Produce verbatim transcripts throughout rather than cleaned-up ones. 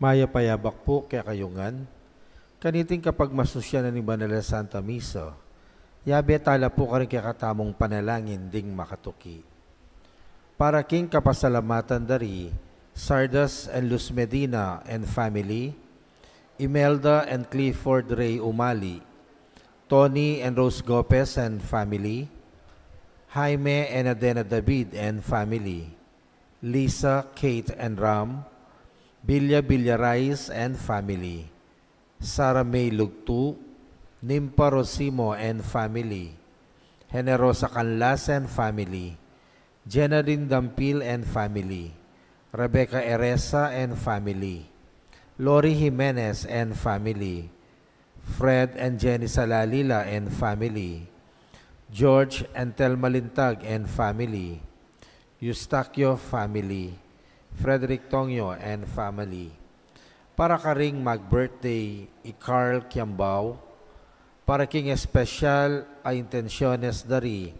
Mayap a yabak pu kekayu ngan. Kaniting kapagmasusyan ning banal a Santa Misa, yabe tala pu karing kekatamung panalangin ding makatuki. Para king kapasalamatan da ri Sardas and Luz Medina and family, Imelda and Clifford Ray Umali, Tony and Rose Gopez and family, Jaime and Adena David and family, Lisa, Kate and Ram, Bilya Villarais and family, Sarah May Lugtu, Nimpa Rosimo and family, Generosa Canlas and family, Jenalyn Dampil and family, Rebecca Eresa and family, Lori Jimenez and family, Fred and Jenny Salalila and family, George and Telma Lintag and family, Eustaquio family, Frederick Tongyo and family. Para karing mag-birthday i Carl Kiambao, para king espesyal a intensyones da ri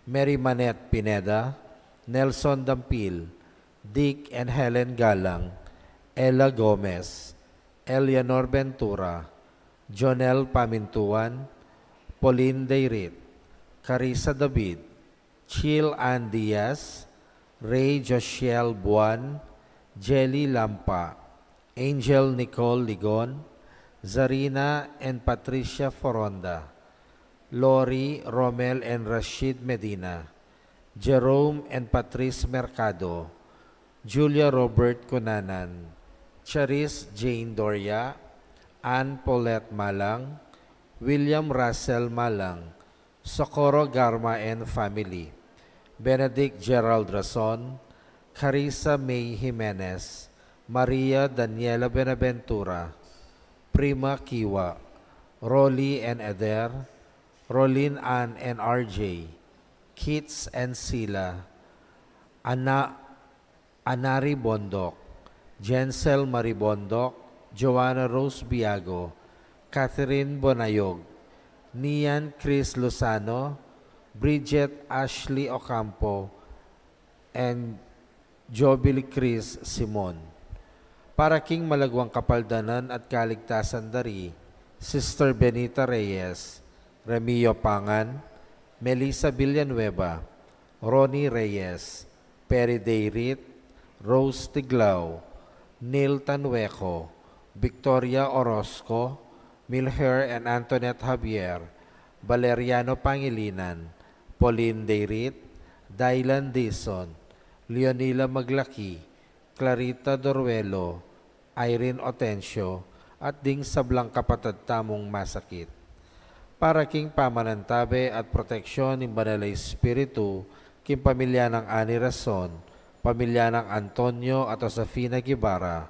Mary Manette Pineda, Nelson Dampil, Dick and Helen Galang, Ella Gomez, Eleanor Ventura, Jonel Pamintuan, Pauline Dayrit, Carissa David, Chil Ann Diaz, Ray Joshiel Buan, Jelly Lampa, Angel Nicole Ligon, Zarina and Patricia Foronda, Lori, Romel and Rashid Medina, Jerome and Patrice Mercado, Julia Robert Cunanan, Charis Jane Doria, Ann Paulette Malang, William Russell Malang, Socorro Garma and family, Benedict Gerald Rason, Carissa May Jimenez, Maria Daniela Benaventura, Prima Kiwa, Rolly and Eder, Rolin Ann and R J, Kits and Sila, Ana, Anari Bondoc, Jensel Marie Bondoc, Joanna Rose Biago, Catherine Bonayog, Nian Chris Lozano, Bridget Ashley Ocampo, and Jobili Chris Simon. Para king malagwang kapaldanan at kaligtasan da ri Sister Benita Reyes, Remio Pangan, Melissa Villanueva, Ronnie Reyes, Perry Dayrit, Rose Tiglao, Neil Tanweco, Victoria Orozco, Milher and Antoinette Javier, Valeriano Pangilinan, Pauline Dayrit, Dylan Dizon, Leonila Maglaki, Clarita Doruelo, Irene Otencio, at ding sablang kapatad tamung masakit. Para king pamanantabe at proteksyon ning Banal a Espiritu, king pamilya nang Ani Rason, pamilya nang Antonio at Josefina Guevara,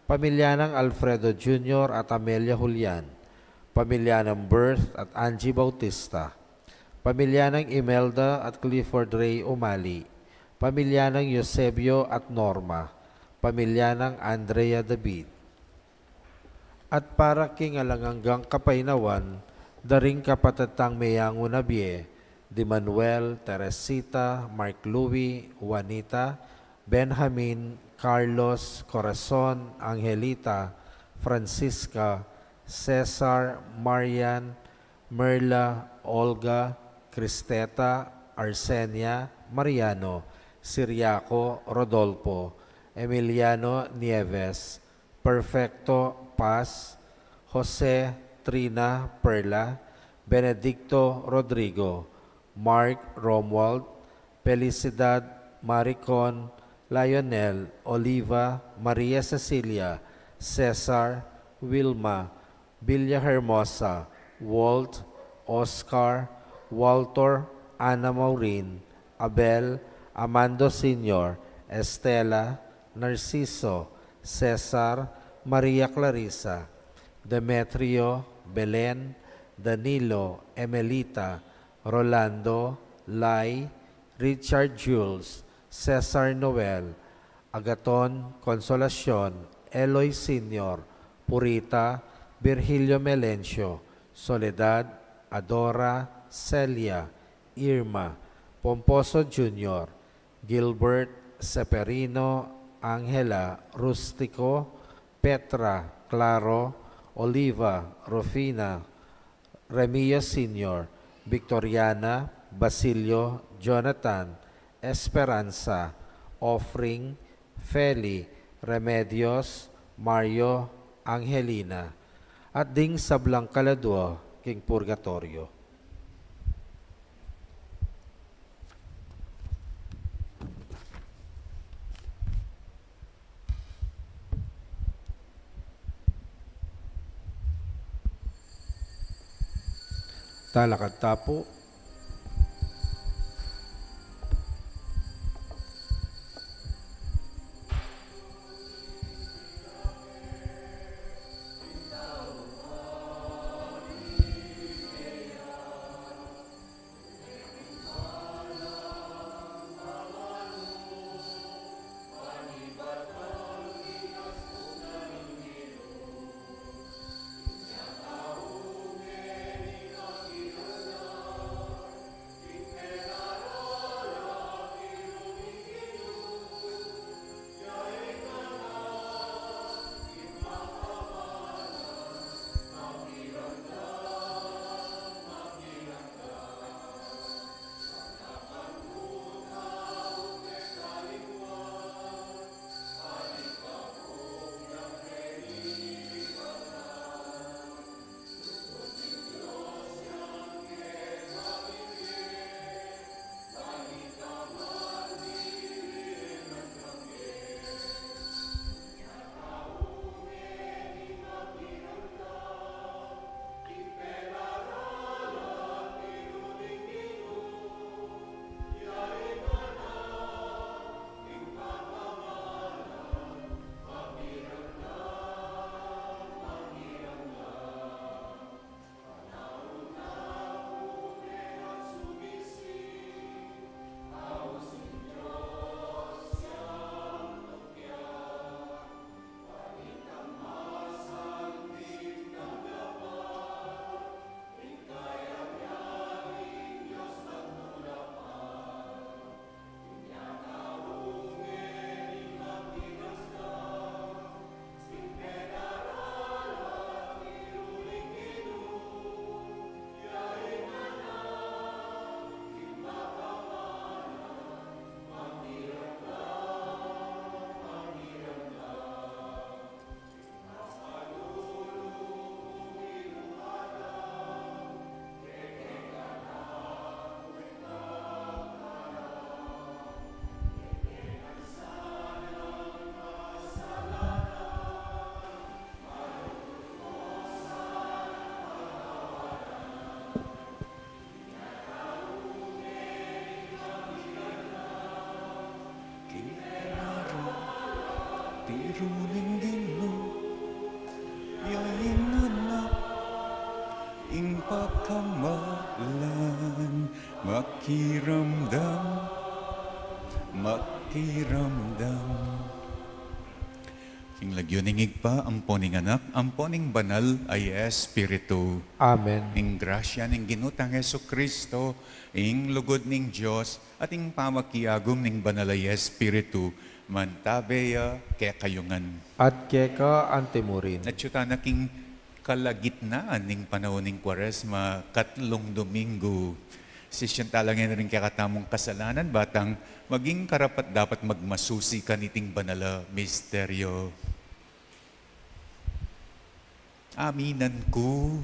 pamilya nang Alfredo Junior at Amelia Julian, pamilya nang Berth at Angie Bautista, pamilya nang Imelda at Clifford Ray Umali, pamilya nang Eusebio at Norma, pamilya nang Andrea David. At para king alang anggang kapaynawan da ring kapatad tang meyangu na bie, di Manuel, Teresita, Mark Louie, Juanita, Benjamin, Carlos, Corazon, Angelita, Francisca, Cesar, Marian, Merla, Olga, Cristeta, Arsenia, Mariano, Siriaco, Rodolfo, Emiliano, Nieves, Perfecto, Paz, Jose, Trina, Perla, Benedicto, Rodrigo, Mark, Romuald, Felicidad, Maricon, Lionel, Oliva, Maria Cecilia, Cesar, Wilma, Villahermosa, Walt, Oscar, Walter, Ana Maureen, Abel, Amando Senior, Estela, Narciso, Cesar, Maria Clarissa, Demetrio, Belen, Danilo, Emelita, Rolando, Lai, Richard Jules, Cesar Noel, Agaton, Consolacion, Eloy Senior, Purita, Virgilio Melencio, Soledad, Adora, Celia, Irma, Pomposo Junior, Gilbert, Seferino, Angela, Rustico, Petra, Claro, Oliva, Rufina, Remia Senior, Victoriana, Basilio, Jonathan, Esperanza, Offering, Feli, Remedios, Mario, Angelina, at ding sablang kaladua king purgatoryo. Talakad ta pu. Tiru ning Ginu, ya ing anak, ing pakamalan, makiramdam, makiramdam. King lagyu ning Ibpa, ampo ning Anak, ampo ning Banal a Espiritu. Amen. Ing grasya ning Ginu tang Jesucristo, ing lugud ning Dios, at ing pamakiagum ning Banal a Espiritu, mantabe ya kekayu ngan. At keka antimurin. At yu tana king kalagitnaan ning panaun ning Kuaresma, katlung Domingo. Sisian tala ngeni ring kekatamung kasalanan, ba tang maging karapat-dapat magmasusi kaniting banal a misteryo. Aminan ku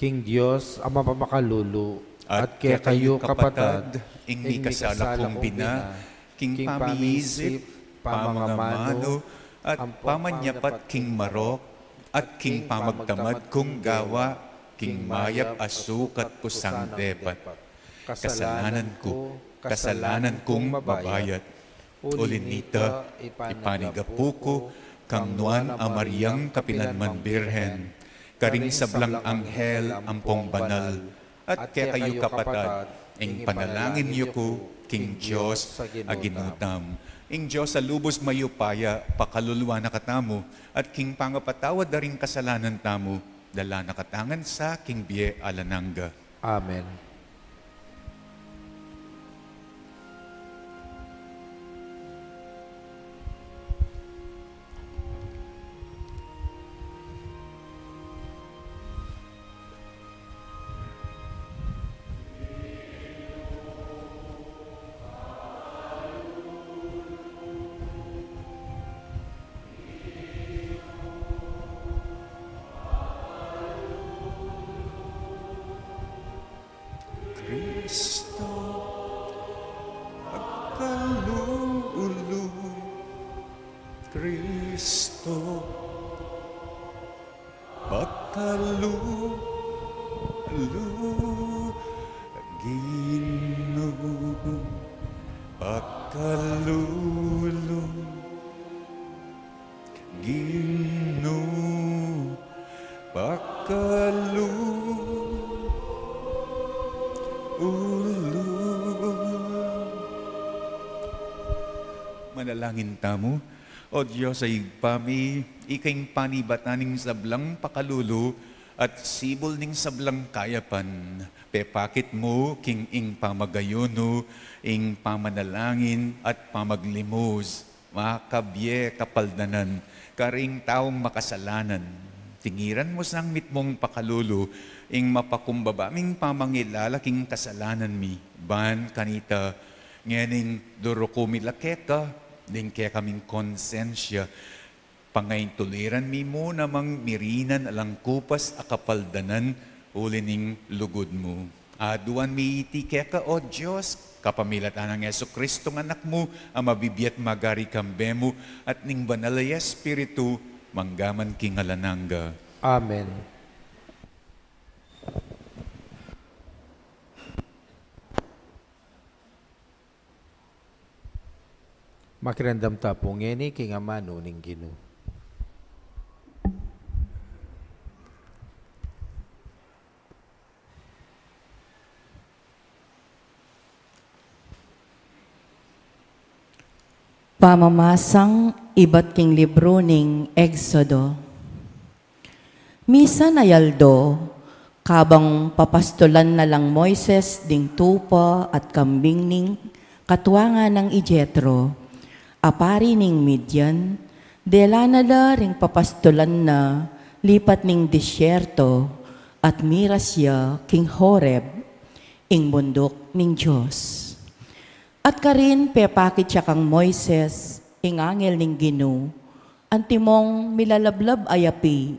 king Dios a mapamakalulu, at kekayu kapatad, ing mikasala kung bina, king pamiisip, pamangamanu, at pamanyapat king marok, at king pamagtamad kung gawa, king mayap a sukat kusang depat. Kasalanan ku, kasalanan kung mabayat. Uli nita, ipanigapu ku kang Nuan a Mariang kapilanman Birhen, karing sablang anghel ampong banal, at kekayu kapatad, ing panalangin yu ku king Dios a Ginu tam. Ing Dios a lubus mayupaya, pakaluluan na katamu, at king pangapatawad da ring kasalanan tamu, dala na katamu ngan sa king bie alang angga. Amen. Pakalulu, Ginu, pakalulu. Manalangin tamu. O Dios a Ibpa mi, ika ing panibatan ning sablang pakalulu at sibul ning sablang kayapan. Pepakit mu king ing pamagayunu, ing pamanalangin at pamaglimus, makabie kapaldanan karing taung makasalanan. Tingiran mu sang mitmung pakalulu ing mapakumbaba ming pamangilala king kasalanan mi. Ban kanita, ngening duruku mi la keka, ding kekaming konsensya, pangaintuliran mi mu namang mirinan alang kupas a kapaldanan uli ning lugud mu. Aduan mi iti keka, O Dios, kapamilatan nang Jesucristo nga Anak mu, a mabibie at magari kambe mu at ning Banal a Espiritu, mangga man king alang angga. Amen. Makiramdam ta pu ngeni king amanu ning Ginu. Pamamasang ibat king libru ning Exodo. Misan a aldo, kabang papastulan na lang Moises ding tupa at kambing ning katuangan nang i Jetro, a pari ning Midian, dela na la ring papastulan na lipat ning disyerto at miras ya king Horeb, ing bunduk ning Dios. At karin pepakit ya kang Moises ing angel ning Ginu, antimong milalablab a api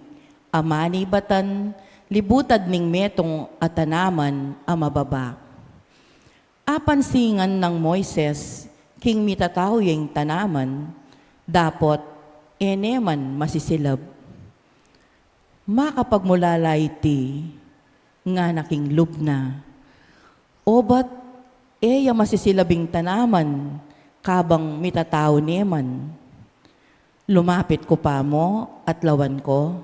a manibatan libutad ning metung a tanaman a mababa. Apansingan nang Moises king mitatau ya ing tanaman, dapot e ne man masisilab. Makapagmulala iti, ngana king lub na, obat e ya masisilab ing tanaman kabang mitatau ne man. Lumapit ku pa mu at lawan ku.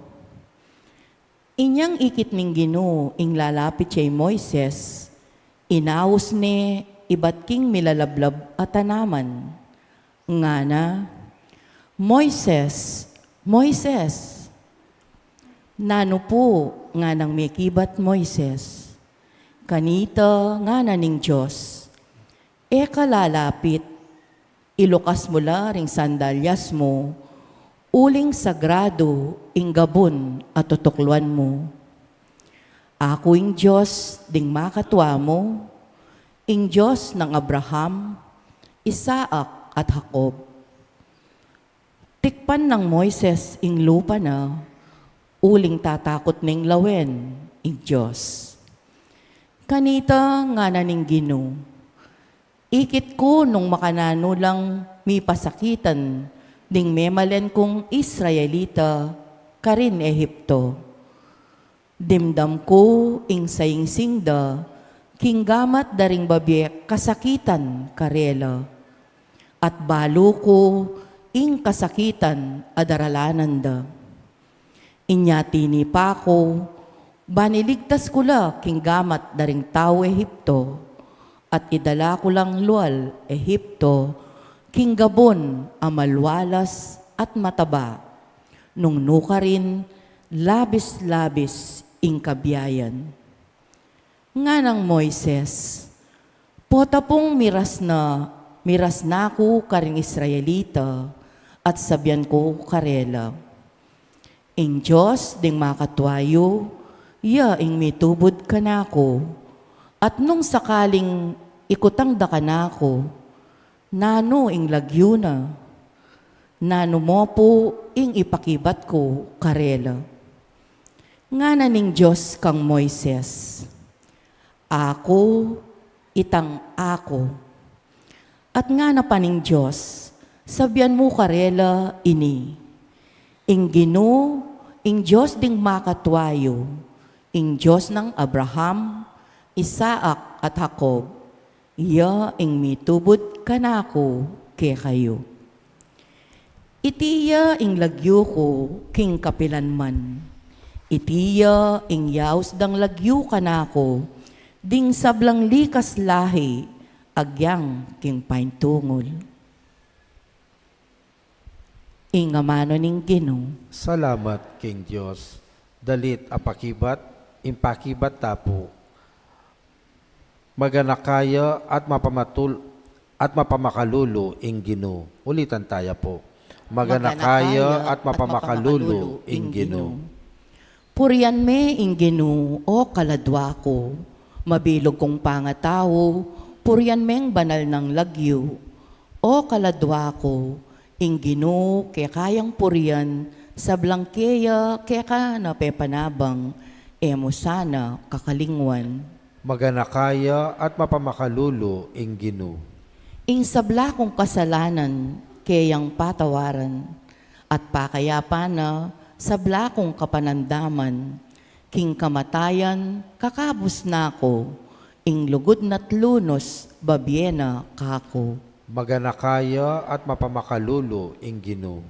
Inyang ikit ning Ginu ing lalapit ya i Moises, inaus ne ibat king milalablab a tanaman. Ngana, "Moises, Moises!" "Nanu pu?" nganang mekibat Moises. "Kanita," ngana ning Dios, "e ka lalapit, ilukas mu la ring sandalyas mu, uling sagradu ing gabun a tutukluan mu. Aku ing Dios ding makatua mu, ing Dios nang Abraham, Isaac, at Jacob." Tikpan nang Moises ing lupa na, uling tatakut neng lawen ing Dios. Kanita ngana ning Ginu, "Ikit ku nung makananu lang mipasakitan ding memalen kung Israelita karin Ehipto. Dimdam ku ing saingsing da king gamat da ring babie kasakitan karela, at balu ku ing kasakitan a daralanan da. Inya tinipa ku, ban iligtas ku la king gamat da ring tau Ehipto, at idala ku lang lual Ehipto king gabun a malwalas at mataba, nung nukarin labis-labis ing kabiayan." Nganang Moises, "Pota pung miras na, miras na ku karing Israelita, at sabian ku karela, 'Ing Dios ding makatua yu, ya ing mitubud kanaku.' At nung sakaling ikutang da kanaku, 'Nanu ing lagyu na?' Nanu mo pu ing ipakibat ku karela?'" Ngana ning Dios kang Moises, "Aku itang aku." At ngana pa ning Dios, "Sabian mu karela ini, 'Ing Ginu, ing Dios ding makatua yu, ing Dios nang Abraham, Isaac, at Jacob, Iya ing mitubud kanaku kekayu. Iti ya ing lagyu ku king kapilan man. Iti ya ing yaus dang lagyu kanaku, ding sablang likas lahi, agyang king paintungul. Ing amanu ning Ginu. Salamat king Dios. Dalit a pakibat, ing pakibat ta pu. Maganaka ya at mapamatul-, at mapamakalulu ing Ginu. Ulitan taya pu. Maganaka ya at mapamakalulu ing Ginu. Purian me ing Ginu, o kaladwa ku, mabilug kung pangatau, purian meng banal nang lagyu. O kaladwa ku, ing Ginu keka yang purian, sablang keya keka na pepanabang, e mu sana kakalingwan. Maganaka ya at mapamakalulu ing Ginu. Ing sabla kung kasalanan keyang patawaran, at pakayapan na sabla kung kapanandaman. King kamatayan kakabus na ku, ing lugud na't lunus babie na kaku. Maganaka ya at mapamakalulu ing Ginu.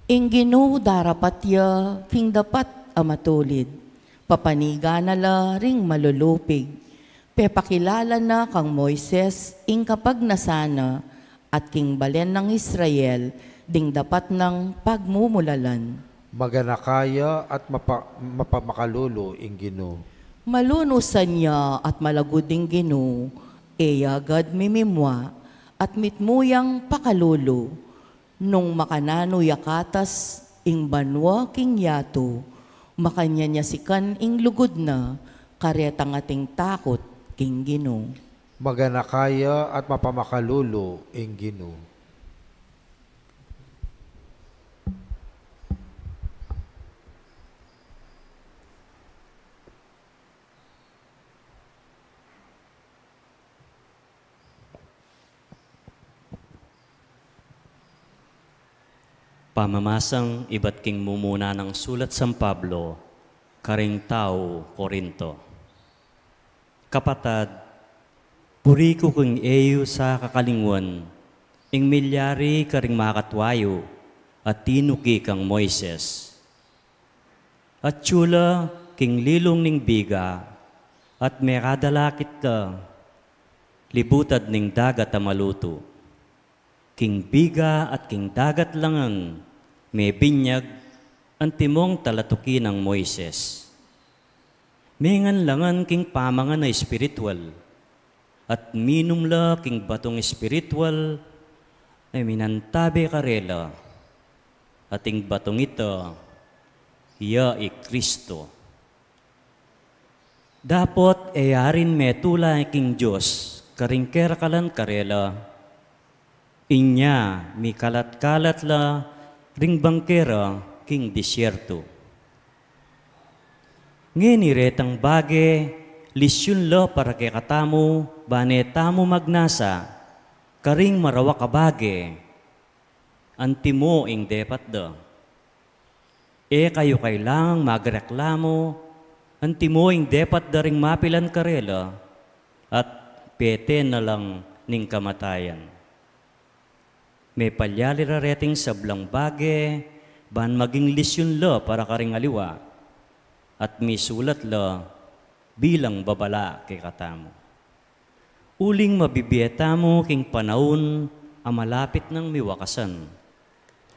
Ing Ginu darapat ya king dapat a matulid, papanigan na la ring malulupig. Pepakilala na kang Moises ing kapagnasan na at king balen nang Israel ding dapat nang pagmumulalan. Maganaka ya at mapa-, mapamakalulu ing Ginu. Malunusan ya at malagud ing Ginu, e ya agad mimimua at mitmu yang pakalulu. Nung makananu ya katas ing banua king yatu, makanyan ya sikan ing lugud na, karetang ating takut king Ginu. Maganaka ya at mapamakalulu ing Ginu. Pamamasang ibat king mumuna nang sulat San Pablo karing tau Corinto. Kapatad, buri ku king e yu sa kakalingwan ing milyari karing makatwa yu a tinuki kang Moises. Atyu la king lilung ning biga at mekadalakit la libutad ning dagat a malutu. King biga at king dagat la ngan mebinyag antimong talatuki nang Moises. Mengan la ngan king pamangan a espiritual, at minum la king batung espiritual a minantabe karela, at ing batung ita, iya i Kristo. Dapot e ya rin metula king Dios karing kerakalan karela, inya mikalat-kalat la ring bangke ra king disyerto. Ngeni retang bage, lisyun la para kekatamu, bane tamu magnasa karing marawak a bage, antimo ing depat da. E kayu kailangang magreklamu, antimo ing depat da ring mapilan karela, at pete na lang ning kamatayan. Mepalyali ra reting sablang bage, ban maging lisyun la para karing aliwa, at misulat la bilang babala kekatamu. Uling mabibie tamu king panaun a malapit nang miwakasan.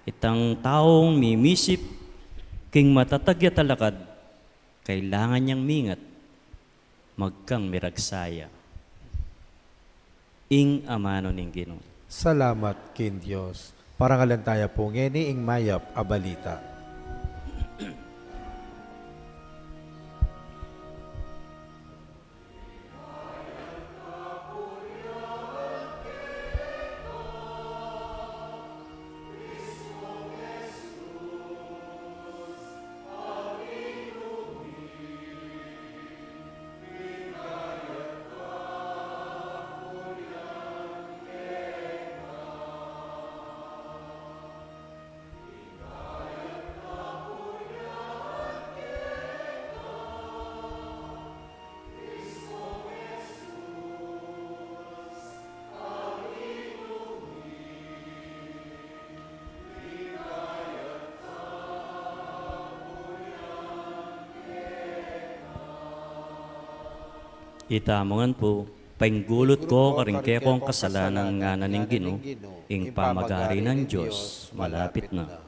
Itang taung mimisip king matatag ya talakad, kailangan yang mingat, magkang miragsa ya. Ing amanu ning Ginu. Salamat king Dios. Parangalan taya pu ngeni ing mayap a balita. Itamu ngan pu, painggulut ko karing kekong kasalanan, ngana ning Ginu, ing pamagari nang Dios malapit na.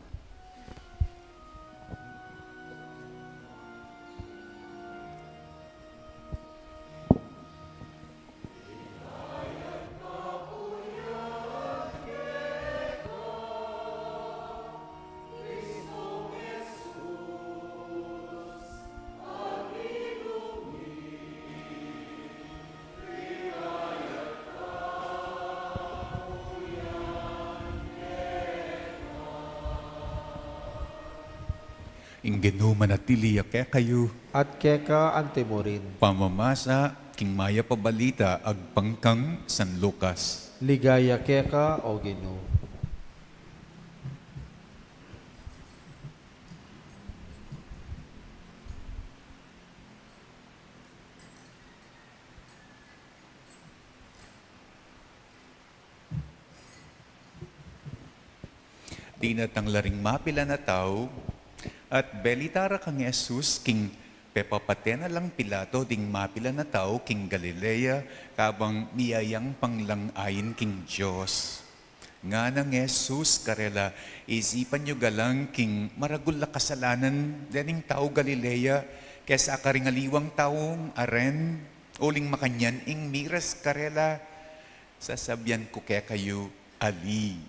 Ing Ginu manatili ya kekayu. At keka antimurin. Pamamasa king mayap a balita agpang kang San Lucas. Ligaya keka, O Ginu. Dinatang la ring mapilan a tau, at belita ra kang Jesus king pepapate na lang Pilato ding mapilan a tau king Galilea, kabang miyayang pang lang ain king Dios. Ngana nang Jesus karela, isipan yu galang king maragul a kasalanan dening tau Galilea kesa karing aliwang taung aren, uling makanyan ing miras karela. Sasabian ku kekayu, ali,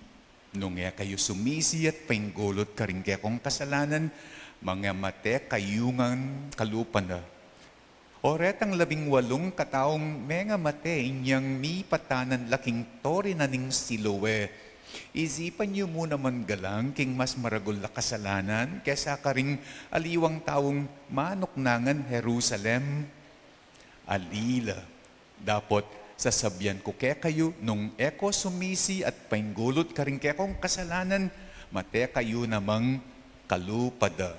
nung e kayu sumisi at painggulut karing kekong kasalanan, mangamate kayu ngan kalupa na. O retang labing walung kataung mengamate inyang mipatanan la king Torre na ning Siloe, isipan yu mu naman galang king mas maragul a kasalanan kesa karing aliwang taung manuknangan Jerusalem. Ali la, dapot sasabian ku kekayu, nung e ko sumisi at painggulut karing kekong kasalanan, mate kayu namang kalupa da.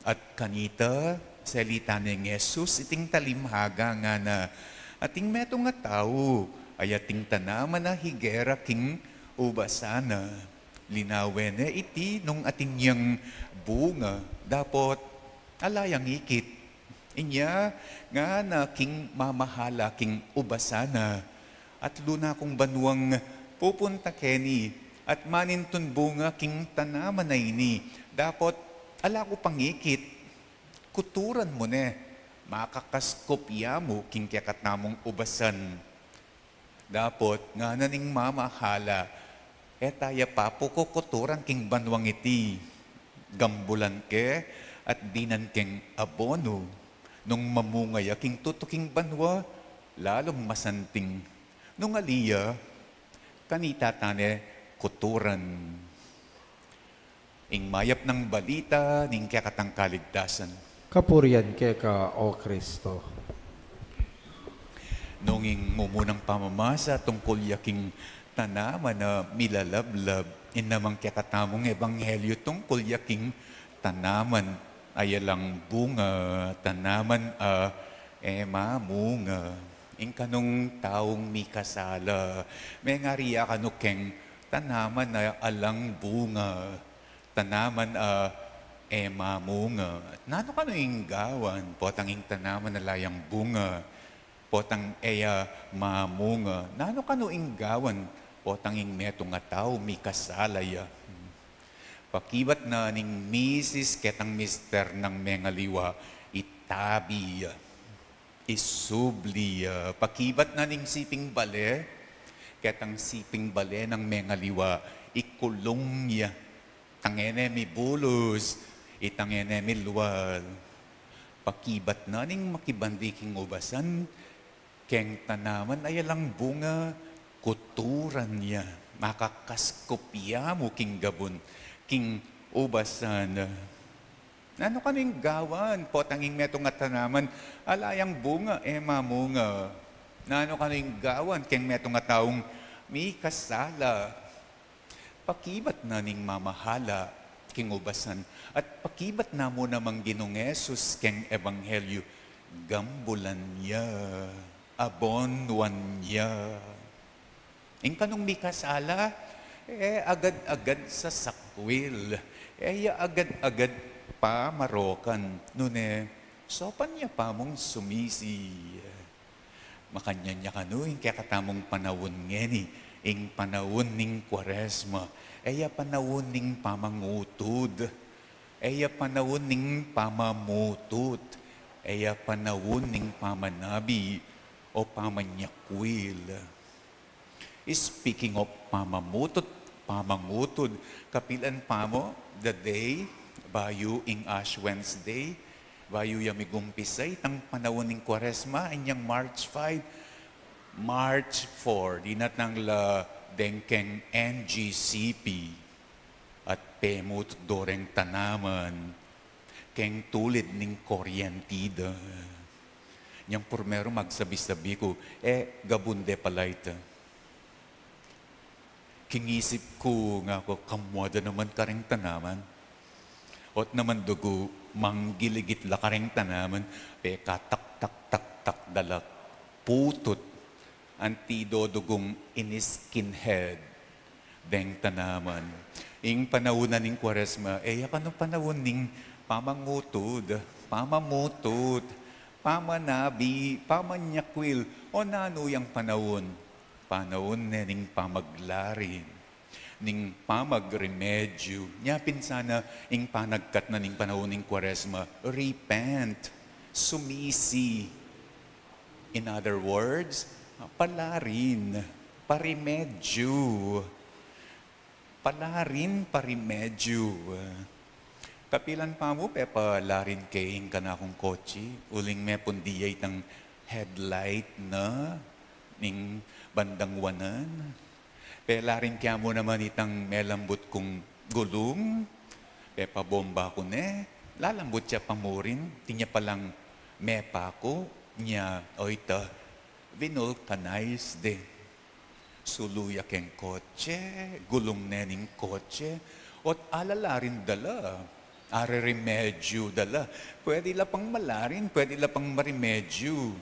At kanita, selita ne ning Jesus iting talimhaga, ngana, ating metung a tau a ating tanaman a higera king ubasan na. Linawen ne iti nung atin yang bunga, dapot ala yang ikit. Inya ngana king mamahala king ubasan na, atlu na kung banuang pupunta keni at manintun bunga king tanaman a ini, dapot ala ku pang ikit. Kuturan mu ne, makakaskup ya mu king kekatamung ubasan. Dapot ngana ning mamahala, e ta ya papukukuturan king banuang iti. Gambulan ke at dinan keng abonu. Nung mamunga ya king tutuking banua, lalung masanting. Nung ali ya, kanita ta ne kuturan. Ing mayap nang balita ning kekatang kaligtasan. Kapurian keka, O Kristo. Nung ing mumunang pamamasa tungkul ya king tanaman a milalablab, ing namang kekatamung ebanghelyu tungkul ya king tanaman a alang bunga, tanaman a e mamunga. Ing kanung taung mikasala, mengari ya kanu keng tanaman a alang bunga, tanaman a e mamunga. Nanu kanu ing gawan potang ing tanaman ala yang bunga, potang e ya mamunga? Nanu kanu ing gawan potang ing metung a tau mikasala ya? Pakibat na ning misis ketang mister nang mengaliwa, itabi ya, isubli ya. Pakibat na ning siping bale ketang siping bale nang mengaliwa, ikulung ya. Tangene mi bulus, itangene mi lual. Pakibat na ning makibandi king ubasan keng tanaman a alang bunga, kuturan ya. Makakaskup ya mu king gabun, king ubasan. Nanu kanu ing gawan potang ing metung a tanaman ala yang bunga e mamunga? Nanu kanu ing gawan keng metung a taung mikasala? Pakibat na ning mamahala king ubasan, at pakibat na mu namang Ginung Jesus keng ebanghelyu, gambulan ya, abonuan ya. Ing kanung mikasala, e agad-agad sasakwil, e ya agad-agad pamarokan, nune saupan ya pa mung sumisi. Makanyan ya kanu ing kekatamung panaun ngeni, ing panaun ning Kuaresma. E ya panaun ning pamangutud. E ya panaun ning pamamutut. E ya panaun ning pamanabi o pamanyakwil. Speaking of pamamutut, pamangutud, kapilan pa mu, the day, bayu ing Ash Wednesday, bayu ya migumpisa itang panaun ning Kuaresma, inyang March five, March four, dinatang la deng keng N G C P, at pemutut do reng tanaman keng tulid ning kuryenti da. Nyang purmeru magsabi-sabi ku, e, gabun de pala ita. King isip ku, ngaku, kamua da naman kareng tanaman. Ot naman dugu, manggiligit la kareng tanaman, pekatak-tak-tak-tak da la putut. Anti do dugung ini-skinhead deng tanaman. Ing panaun na ning Kuaresma, e ya kanu panaun ning pamangutud, pamamutut, pamanabi, pamanyakwil, o nanu yang panaun? Panaun ne ning pamaglarin, ning pamagremedyu. Nya pin sana ing panagkat na ning panaun ning Kuaresma, repent, sumisi. In other words, palarin, paremedyu. Palarin, paremedyu. Kapilan pa mu, pepalarin ke ing kanakung kotse, uling mepun diya itang headlight na ning bandang wanan. Pelarin ke mu naman itang melambut kung gulung, pepabomba ku ne, lalambut ya pa mu rin, atin ya palang mepaku, nya, o ita, vinulcanize de. Sulu ya keng kotse, gulung ne ning kotse, ot ala la rin dala. Areremedyu dala. Pwede la pang malarin, pwede la pang maremedyu.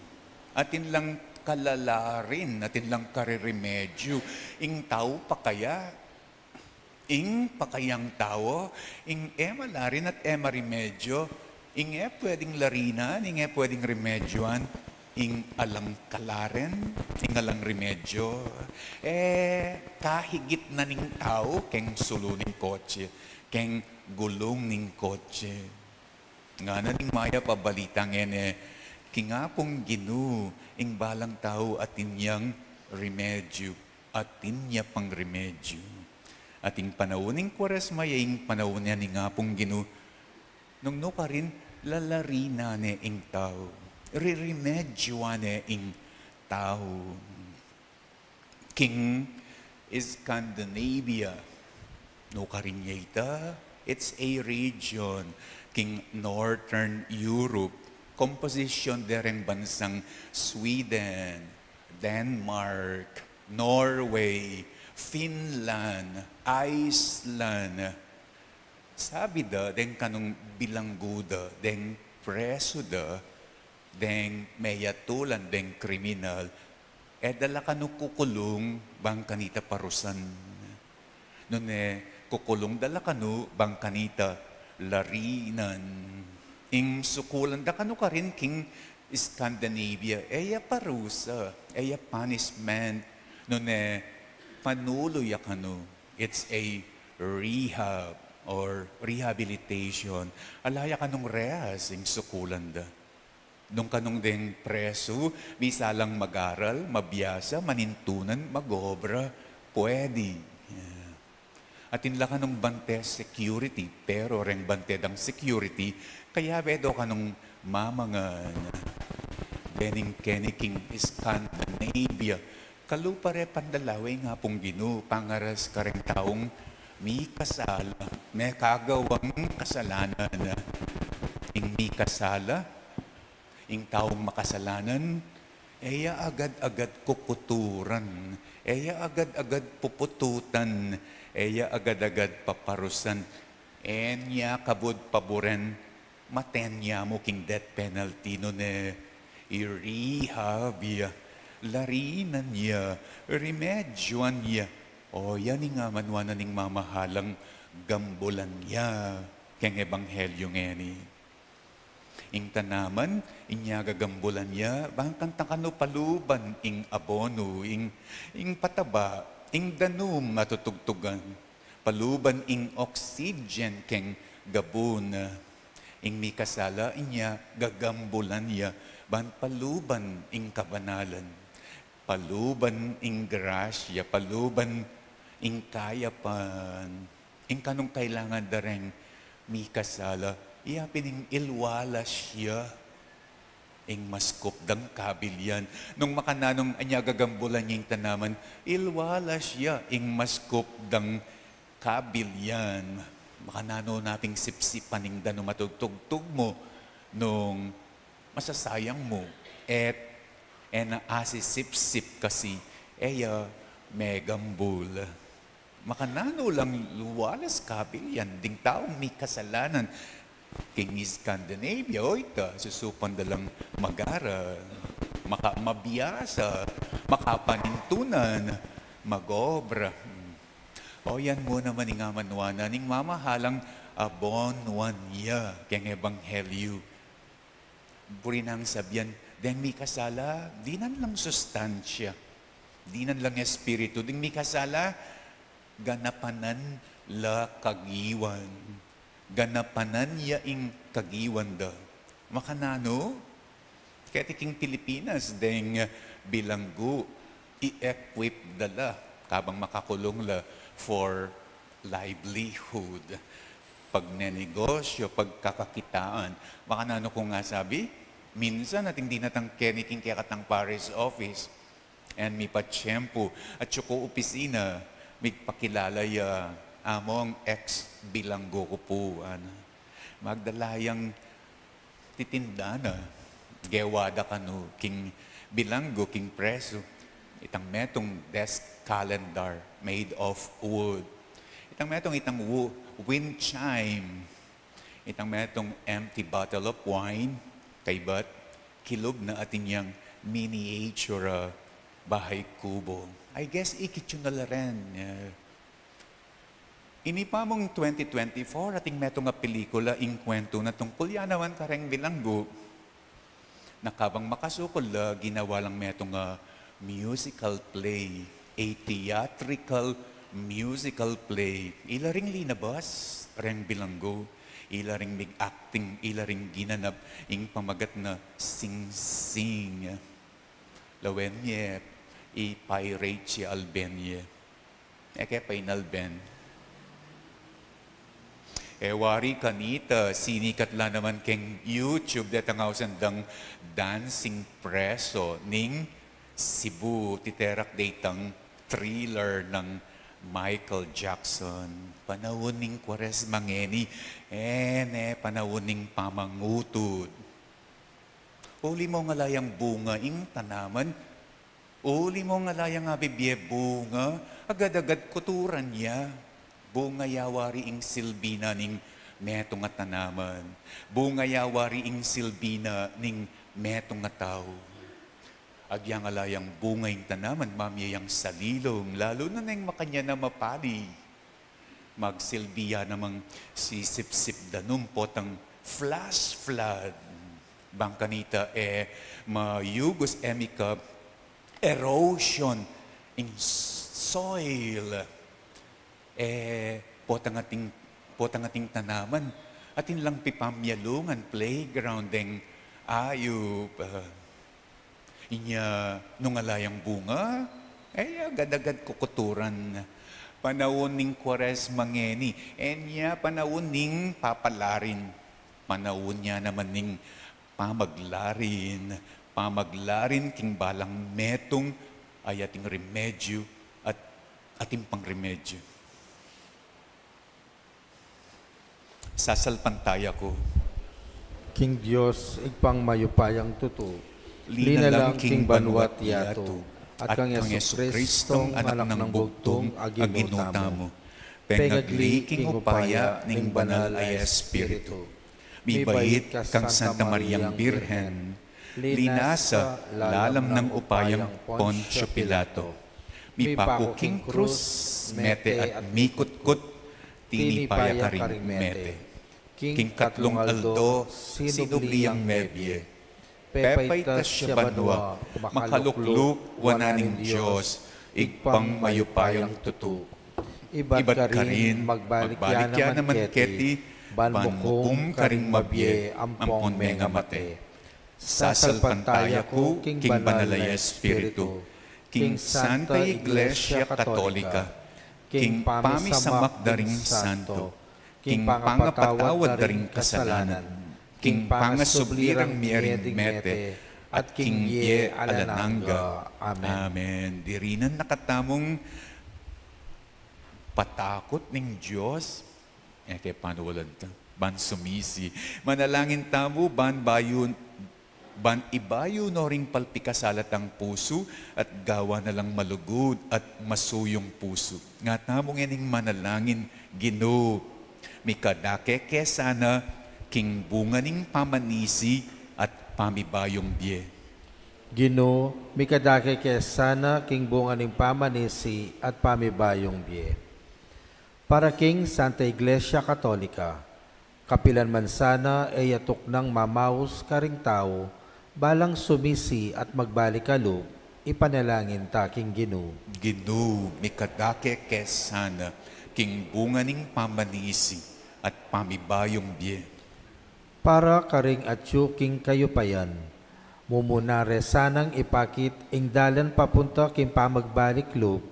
Atin lang kalalarin, atin lang kareremedyu. Ing tau pa kaya, ing pakayang tau, ing e malarin at e maremedyu, ing e pwedeng larinan, ing e pwedeng remedyuan, ing alang kalarin, ing alang remedyu, e kahigit na ning tau keng sulu ning kotse, keng gulung ning kotse. Ngana ning mayap a balita ngeni, king Apung Ginu, ing balang tau atin yang remedyu, atin ya pang remedyu. At ing panaun ning Kuaresma, ya ing panaun ya ning Apung Ginu, nung nukarin, lalarinan ne ing tau, ririmedyuan ne ing tau. King Scandinavia, nukarin ya ita, it's a region. King Northern Europe, komposisyon de reng bansang Sweden, Denmark, Norway, Finland, Iceland. Sabi da, deng kanung bilanggu da, deng presu da, deng meyatulan, deng kriminal, e da la kanu kukulung bang kanita parusan. Nune kukulung da la kanu bang kanita larinan. Ing sukulan da kanu karin king Scandinavia, e ya parusa, e ya punishment. Nune panulu ya kanu. It's a rehab or rehabilitation. Ala ya kanung rehas ing sukulan da. Nung kanung deng presu, bisa lang mag-aral, mabiasa, manintunan, mag-obra, pwede. Yeah. Atin la kanung bante security, pero reng bante dang security, kayabe do kanung mamangan. Dening keni king Scandinavia, kalupa re pandalawe ing Apung Ginu, pangaras kareng taung mikasala, mekagawang kasalanan. Ing mikasala, ing taung makasalanan, e ya agad-agad kukuturan, e ya agad-agad pupututan, e ya agad-agad paparusan, e ne ya kabud paburen, maten ya mu king death penalty. Nune i-rehab ya, larinan ya, remedyuan ya. O, yan ing amanuan na ning mamahalang gambulan ya keng ebanghelyu ngeni. Ing tanaman, inya gagambulan ya, bang kanita kanu paluban ing abono, ing, ing pataba, ing danum a tutugtugan, paluban ing oxygen keng gabun, ing mikasala, inya gagambulan ya, ban paluban ing kabanalan, paluban ing grasya, paluban ing kayapan, ing kanung kailangan da reng mikasala, iya pin ing ilwalas ya ing maskup dang kabilian. Nung makananung anya gagambulan ya ing tanaman, ilwalas ya ing maskup dang kabilian. Makananu na pin sipsipan ing danum a tutugtug mu nung masasayang mu, et e na asisipsip kasi e ya megambul. Makananu lang luwalas kabilian ding taung mikasalanan. King Scandinavia, o ita, susupan da lang mag-aral, maka-, mabiasa, makapanintunan, mag-obra. O yan mu naman ing amanuan na ning mamahalang abonuan ya keng ebanghelyu. Buri nang sabian, deng mikasala, dinan lang sustansya, dinan lang espiritu, deng mikasala, ganapanan la kagiwan. Ganapanan ya ing kagiwan da. Makananu? Keti king Pilipinas, deng bilanggu, i-equip da la, kabang makakulung la for livelihood. Pagnenegosyo, pagkakakitaan. Makananu kung asabi, minsan atin dinatang keni king kekatang parish office, e mipatiempu, atsu ku opisina, migpakilala ya, among ex bilanggu ku pu, ana. Magdala yang titinda na, gewa da kanu king bilanggu, king presu. Itang metung desk calendar made of wood. Itang metung itang wo-, wind chime. Itang metung empty bottle of wine, kaybat kilub na atin yang miniature, ah, bahay kubo. I guess ikit yu na la rin, eh. Ini pa mung twenty twenty-four, atin metung a pelikula, ing kuwentu na tungkul ya naman kareng bilanggu. Na kabang makasukul la, ginawa lang metung a musical play, a theatrical musical play. Ila ring linabas reng bilanggu, ila ring mig-acting, ila ring ginanap, ing pamagat na Sing Sing. Lawen ye, i-pirate ye alben ye. E ke pa inalben. E wari kanita, sinikat la naman keng YouTube detang ausan dang Dancing Preso ning Cebu, titerak de itang thriller nang Michael Jackson. Panaun ning Kuaresma ngeni, e ne panaun ning pamangutud. Uli mu ngala yang bunga ing tanaman, uli mu ngala yang abibie bunga, agad-agad kuturan ya. Bunga ya wari ing silbi na ning metung a tanaman. Bunga ya wari ing silbi na ning metung a tau. Agya ngala yang bunga ing tanaman, mamie yang salilung, lalu na neng makanyan a mapali. Magsilbi ya namang sisipsip danum potang flash flood. Bang kanita e mayugus e mika erosion ing soil. E potang ating, potang ating tanaman, atin lang pipamyalungan, playground deng ayup, ah, Inya nung ala yang bunga, e ya agad-agad kukuturan. Panaun ning Kuaresma ngeni, e ne ya panaun ning papalarin. Panaun ya naman ning pamaglarin, pamaglarin king balang metung a ating remedyu at ating pangremedyu. Sasalpantaya ku king Dios, Ibpang mayupayang tutu, linalang king banua't yatu, at kang Jesucristong Anak nang Bugtung a Ginu tamu, pengagli king upaya ning Banal a Espiritu, mibait kang Santa Mariang Birhen, linasa lalam nang upayang Poncio Pilato, mipaku king krus, mete at mikutkut, tinipa ya karing mete. King katlung aldo, sinubli yang mebie. Pepaitas ya banua, makalukluk wanan ning Dios, Ibpang mayupayang tutu. Ibat karin, magbalik ya naman keti, ban mukum karing mabie ampong mengamate. Sasalpantaya ku king Banal a Espiritu, king Santa Iglesia Katolika, king pamisamak da ring santo, king pangapatawad da ring kasalanan, king pangasubli rang mie ring mete, at king bie alang angga. Amen. Amen. Dirinan na katamung patakut ning Dios, e ke panuwalan ta, ban sumisi. Manalangin tamu, ban bayu, ban ibayu no ring palpikasala tang pusu, at gawa na lang malugud at masuyung pusu. Nga tamu ngening manalangin, Ginu, mikadake ke sana king bunga ning pamanisi at pamibayung bie. Ginu, mikadake ke sana king bunga ning pamanisi at pamibayung bie. Para king Santa Iglesia Katolika, kapilan man sana e ya tuknang mamaus karing tau, balang sumisi at magbalik a lub, ipanalangin ta king Ginu. Ginu, mikadake ke sana king bunga ning pamanisi at pamibayung bie. Para karing atyu king kayupayan, mumuna re sanang ipakit ing dalan papunta king pamagbalik lub,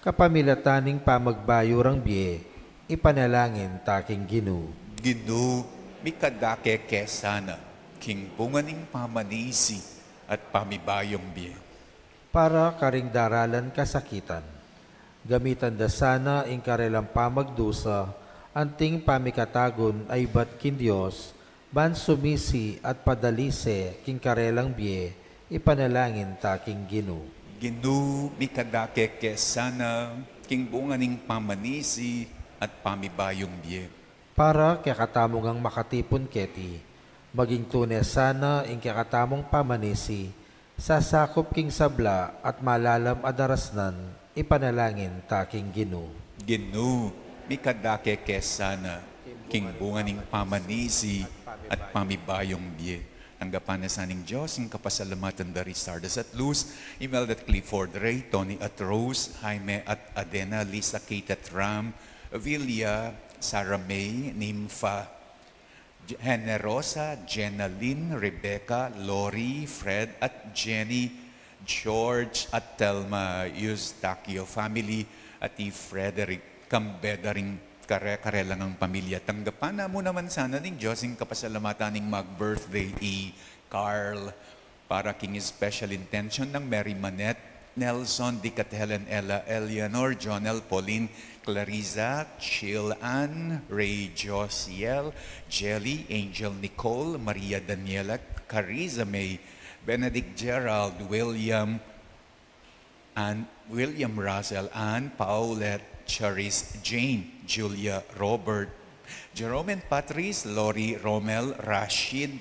kapamilatan ning pamagbayu rang bie, ipanalangin ta king Ginu. Ginu, mikadake ke sana king bunga ning pamanisi at pamibayung bie. Para karing daralan kasakitan, gamitan da sana ing karelang pamagdusa, anting pamikatagun a ibat king Dios, ban sumisi at padalise king karelang bie, ipanalangin ta king Ginu. Ginu, mikadake ke sana king bunga ning pamanisi at pamibayung bie. Para kekatamu ngang makatipun keti, maging tune sana ing kekatamung pamanisi, sasakup king sabla at malalam a darasnan, ipanalangin ta king Ginu. Ginu, mikadake ke sana king bunga ning pamanisi at pamibayung bie. Tanggapan na sa ning Dios ing kapasalamatan da ri Sardas at Luz, Imelda at Clifford Ray, Tony at Rose, Jaime at Adena, Lisa, Kate at Ram, Villa, Sarah May, Nympha, Generosa, Jenalyn, Rebecca, Lori, Fred at Jenny, George at Telma, Eustaquio family, at i Frederick, kambe da ring kare-kare lang a pamilya. Tanggapan na mu naman sana ning Dios ing kapasalamatan ning mag-birthday i Carl, para king special intention nang Mary Manette, Nelson, Dick at Helen, Ella, Eleanor, Jonel, Pauline, Clarissa, Chill Ann, Ray, Josiel, Jelly, Angel, Nicole, Maria, Daniela, Carissa May, Benedict, Gerald, William, Ann, William, Russell, Ann, Paulette, Charis, Jane, Julia, Robert, Jerome and Patrice, Lori, Romel, Rashid,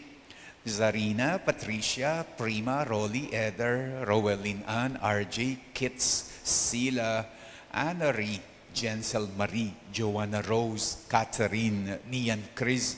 Zarina, Patricia, Prima, Rolly, Eder, Rowelyn, Ann, R J, Kits, Sila, Anna Ri, Jensel Marie, Joanna Rose, Catherine, Nian Chris,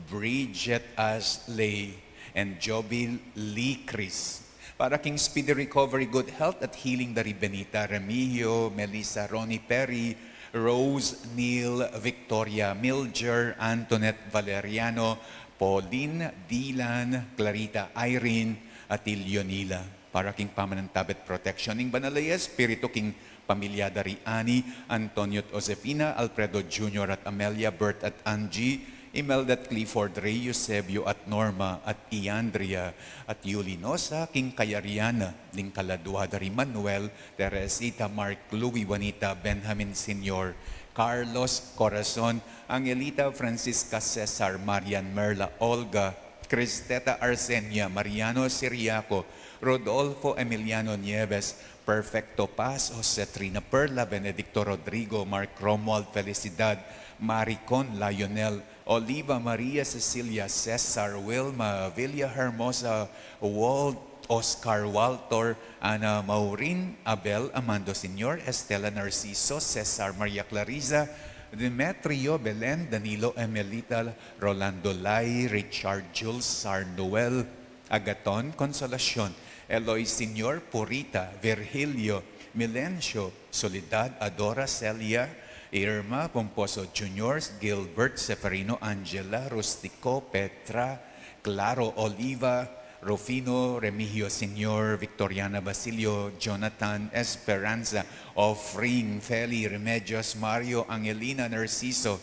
Bridget Ashley, and Joby Lee Chris. Para king speedy recovery, good health at healing da ri Benita, Remigio, Melissa, Ronnie, Perry, Rose, Neil, Victoria, Milger, Antoinette, Valeriano, Pauline, Dylan, Clarita, Irene, at Ilionila. Para king pamanantabe at protection ning Banal a Espiritu king pamilya da ri Annie, Antonio at Josefina, Alfredo Junior at Amelia, Bert at Angie, Imelda at Clifford Ray, Eusebio at Norma, at i Andrea, at Yulinosa, king kayarian na, ning kaladua da ri Manuel, Teresita, Mark, Louie, Juanita, Benjamin Senior, Carlos, Corazon, Angelita, Francisca, Cesar, Marian, Merla, Olga, Cristeta, Arsenia, Mariano, Siriaco, Rodolfo, Emiliano, Nieves, Perfecto, Paz, Jose, Trina, Perla, Benedicto, Rodrigo, Mark, Romuald, Felicidad, Maricon, Lionel, Oliva, Maria, Cecilia, Cesar, Wilma, Villa Hermosa, Walt, Oscar, Walter, Ana, Maureen, Abel, Amando Senior, Estela, Narciso, Cesar, Maria Clarissa, Demetrio, Belen, Danilo, Emelita, Rolando, Lai, Richard, Jules, Sarnoel, Agaton, Consolacion, Eloy, Senior, Purita, Virgilio, Milencio, Soledad, Adora, Celia, Irma, Pomposo Junior, Gilbert, Seferino, Angela, Rustico, Petra, Claro, Oliva, Rufino, Remigio Senior, Victoriana, Basilio, Jonathan, Esperanza, Offering, Feli, Remedios, Mario, Angelina, Narciso,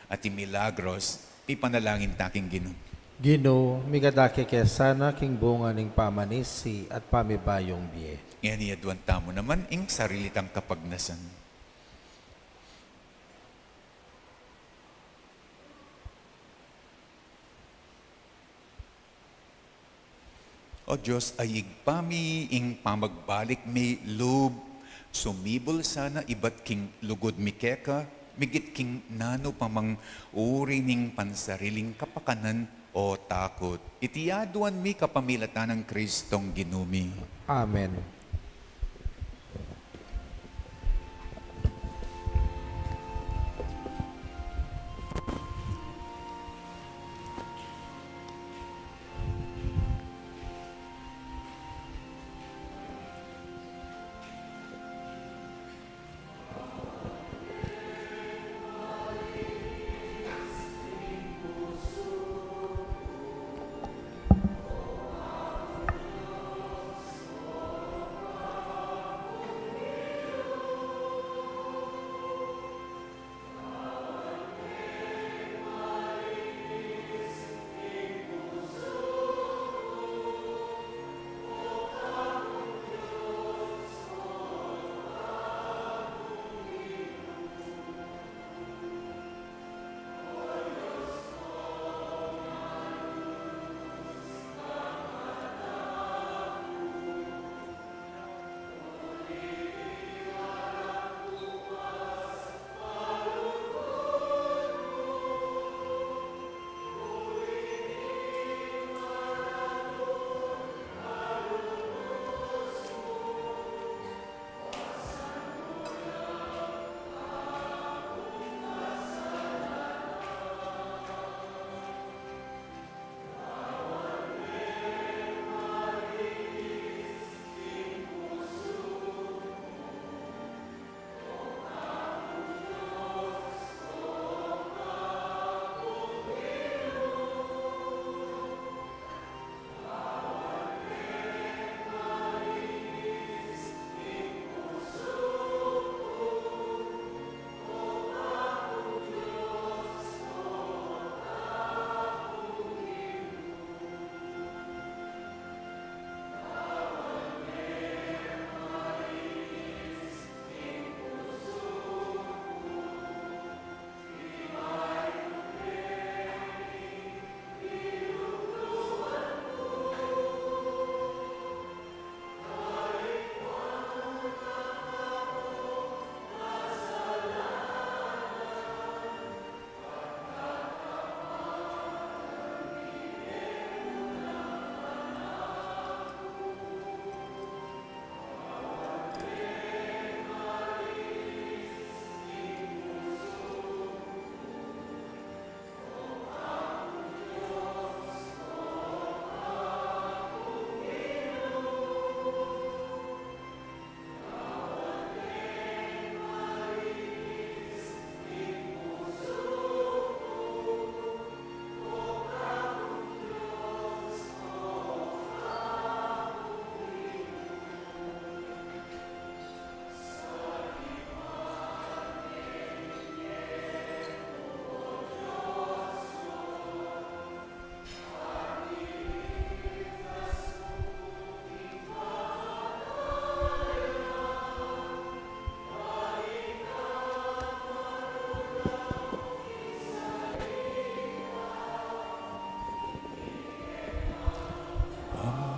at i Milagros. Ipanalangin ta king Ginu. Ginu, mikadake ke sana king bunga ning pamanisi at pamibayung bie. Ngeni aduan tamu naman ing sarili tang kapagnasan. O Dios a Ibpa mi, ing pamagbalik mi lub, sumibul sana ibat king lugud mi keka, migit king nanu pa mang uri ning pansariling kapakanan o takut. Iti aduan mi kapamilatan nang Kristong Ginu mi. Amen.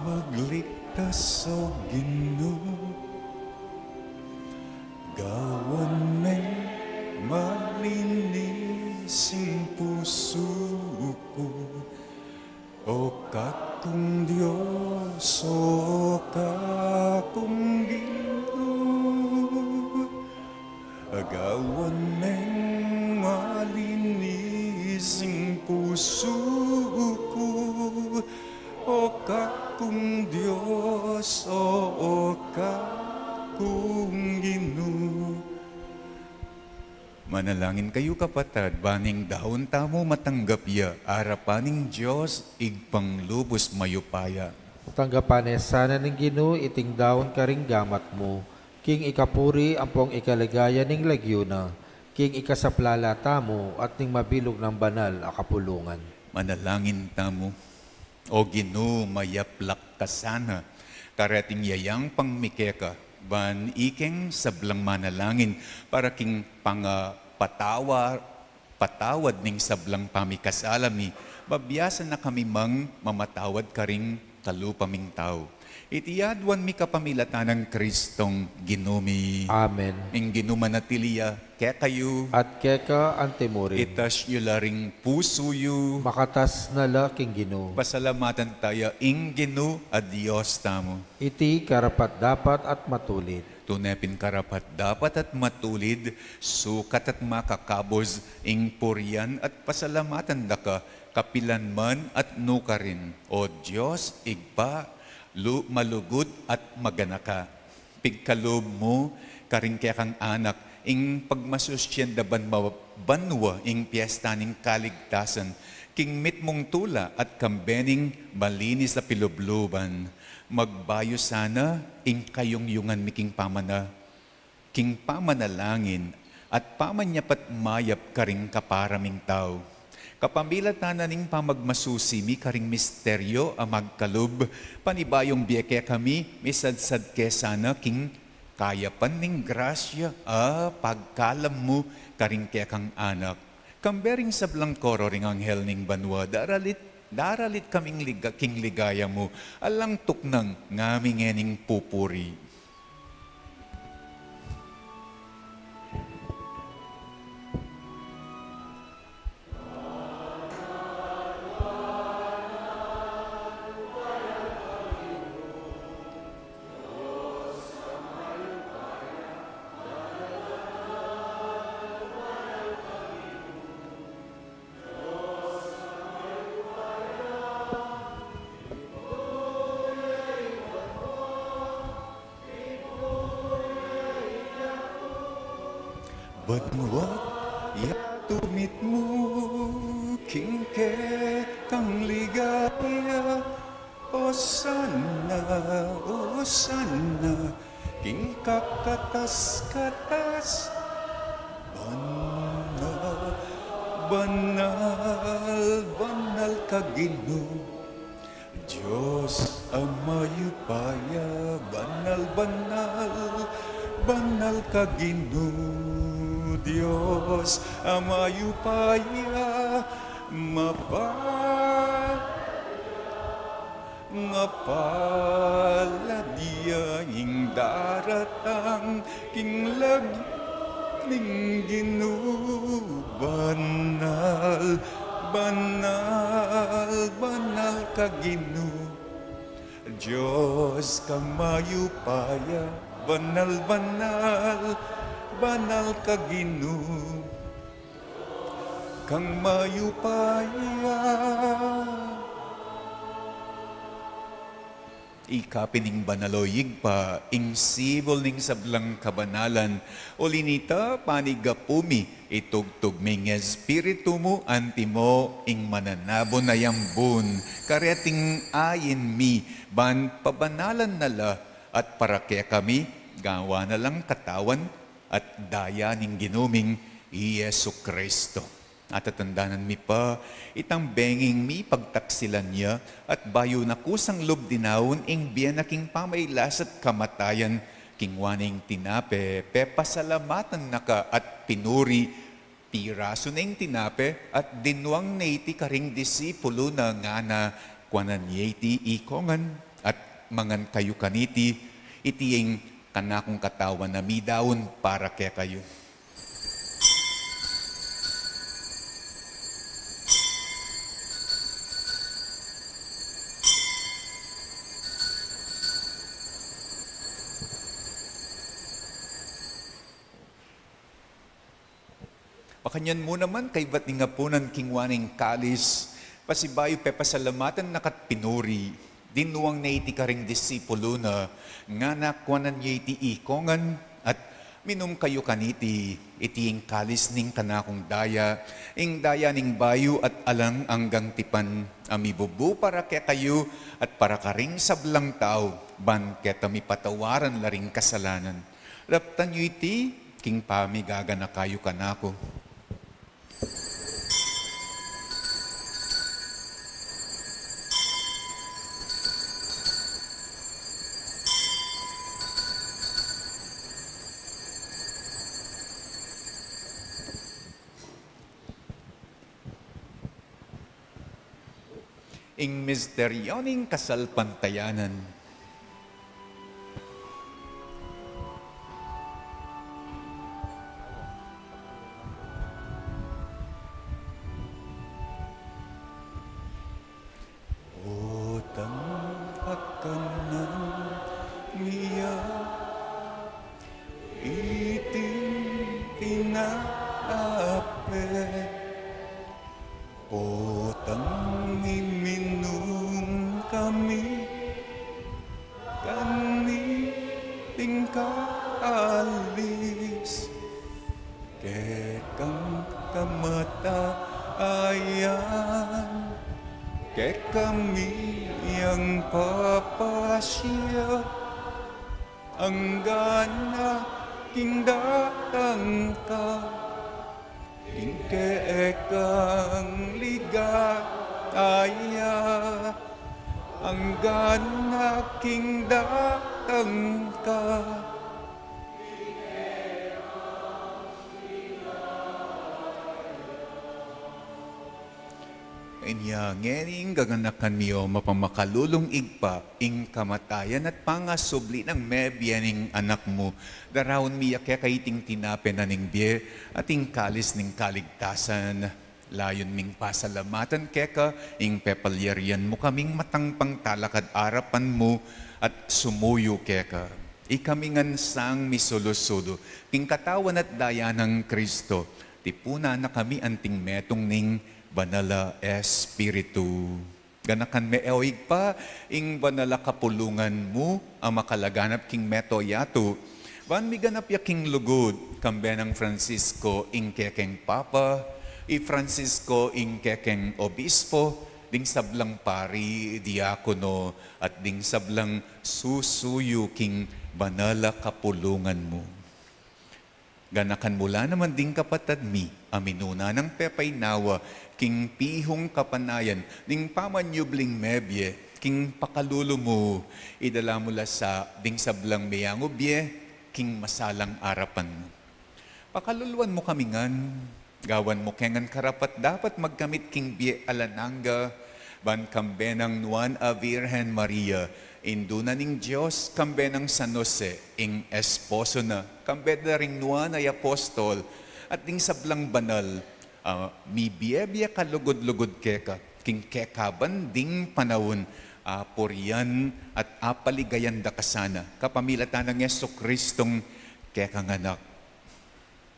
Magligtas, O Ginu, gawan meng malinis ing pusu ku. O Kakung Dios, O Kakung Ginu, gawan meng malinis ing pusu ku, o Kakung Dios, o, o Kakung Ginu. Manalangin kayu, kapatad, ban ing daun tamu matanggap ya arapan ning Dios Ibpang lubus mayupaya. Tanggapan ne sana ning Ginu iting daun karing gamat mu, king ikapuri ampong ikaligaya ning lagyu na, king ikasaplala tamu at ning mabilug nang banal a kapulungan. Manalangin tamu. O Ginu, mayaplak ka sana kareting yayang pang mi keka, ban ikeng sablang manalangin para king pangapatawa-, patawad ning sablang pamikasala mi, mabiasa na kami mang mamatawad karing kalupa ming tau. Iti aduan mi kapamilatan nang Kristong Ginu mi. Amen. Ing Ginu manatili ya kekayu. At keka antimurin. Itas yu la ring pusu yu. Makatas na la king Ginu. Pasalamatan taya ing Ginu a Dios tamu. Iti karapat-dapat at matulid. Tune pin karapat-dapat at matulid, sukat at makakabus ing purian at pasalamatan da ka, kapilan man at nukarin, O Dios, Ibpa, lu-, malugud at maganaka. Pigkalub mu karing kekang anak ing pagmasusian da ban ma-, banua ing piesta ning kaligtasan, king mitmung tula at kambe ning malinis a pilubluban. Magbayu sana ing kayungyungan mi king pamana-, king pamanalangin at pamanyapat mayap karing kapara ming tau. Kapamilatan na ning pamagmasusi mi karing misteryo a magkalub, panibayung bie kekami, misadsad ke sana king kayapan ning grasya a pagkalam mu karing kekang anak. Kambe ring sablang koro ring anghel ning banua, daralit, daralit kaming liga-, king ligaya mu, alang tuknang ngami ngening pupuri. Banua yatu mitmu king kekang ligaya. Osana, Osana king kakatas-katas. Banal, banal, banal ka Ginu, Dios a mayupaya. Banal, banal, banal ka Ginu, Dios a mayupaya. Mapa- Mapalad ya ing daratang king lagyu ning Ginu. Banal, banal, banal ka Ginu, Dios ka mayupaya. Banal, banal, banal ka Ginu, kang mayupaya. Ika pin ing banal, o Ibpa, ing sibul ning sablang kabanalan. Uli nita, panigapu mi, itugtug mi ing Espiritu mu antimo ing mananabun a yambun kareting ain mi, ban pabanalan na la at para kekami gawan na lang katawan at daya ning Ginu ming i Jesu Cristo. Atatandanan mi pa itang benging mipagtaksilan ya, at bayu na kusang lub dinaun ing bie na king pamailas at kamatayan, kinua ne ing tinape, pepasalamatan na ka at pinuri, pirasu ne ing tinape at dinuang ne iti karing disipulu na, ngana: Kuanan ye iti ikongan at mangan kayu kaniti, iti ing kanakung katawan a midaun para kekayu. Makanyan mu naman kaybat ning apunan, kinua ne ing kalis, pasibayu pepasalamatan na ka't pinuri, dinuang ne iti karing disipulu na, ngana, kuanan ye iti ikongan, at minum kayu kaniti, iti ing kalis ning kanakung daya, ing daya ning bayu at alang anggang tipan, a mibubu para kekayu at para karing sablang tau, ban keta mipatawaran la ring kasalanan. Daptan yu iti king pamigaganaka yu kanaku. Ing misteryo ning kasalpantayanan. Potang kakanan mia iting tinape, potang iminum kami kaniting kalis, kekang kamatayan kekami yang papasya, anggang king datang ka, ing kekang ligaya, anggang king datang ka. Inya ngening gaganakan mi, o mapamakalulung Ibpa, ing kamatayan at pangasubli nang mebie ning Anak mu, daraun mi ya keka iting tinape na ning bie at ing kalis ning kaligtasan. Layun ming pasalamatan keka ing pepalyarian mu kaming matangpang talakad arapan mu at sumuyu keka. Ikami ngan sang misulu-sulu king katawan at daya nang Kristo, tipunan na kami anting metung ning Banal a Espiritu. Ganakan me, o Ibpa, ing banal a kapulungan mu a makalaganap king mabilug a yatu, ban miganap ya king lugud, kambe nang Francisco ing kekeng Papa, i Francisco ing kekeng Obispo, ding sablang pari, diakono, at ding sablang susuyu king banal a kapulungan mu. Ganakan mu la naman ding kapatad mi a minuna nang pepaynawa king pihung kapanayan ning pamanyubling mebie king pakalulu mu, idala mu la sa ding sablang meyangub ye king masalang arapan mu. Pakaluluan mu kami ngan, gawan mu ke ngan karapat-dapat magkamit king bie alang angga, ban kambe nang Nuan a Virgen Maria, Indu na ning Dios, kambe nang San Jose, ing esposo na, kambe da ring nuan a apostol, at ding sablang banal, a mibie-bie kalugud-lugud keka, king kekaban ding panaun, apurian at apaligayan da ka sana, kapamilatan nang Jesucristong kekang Anak.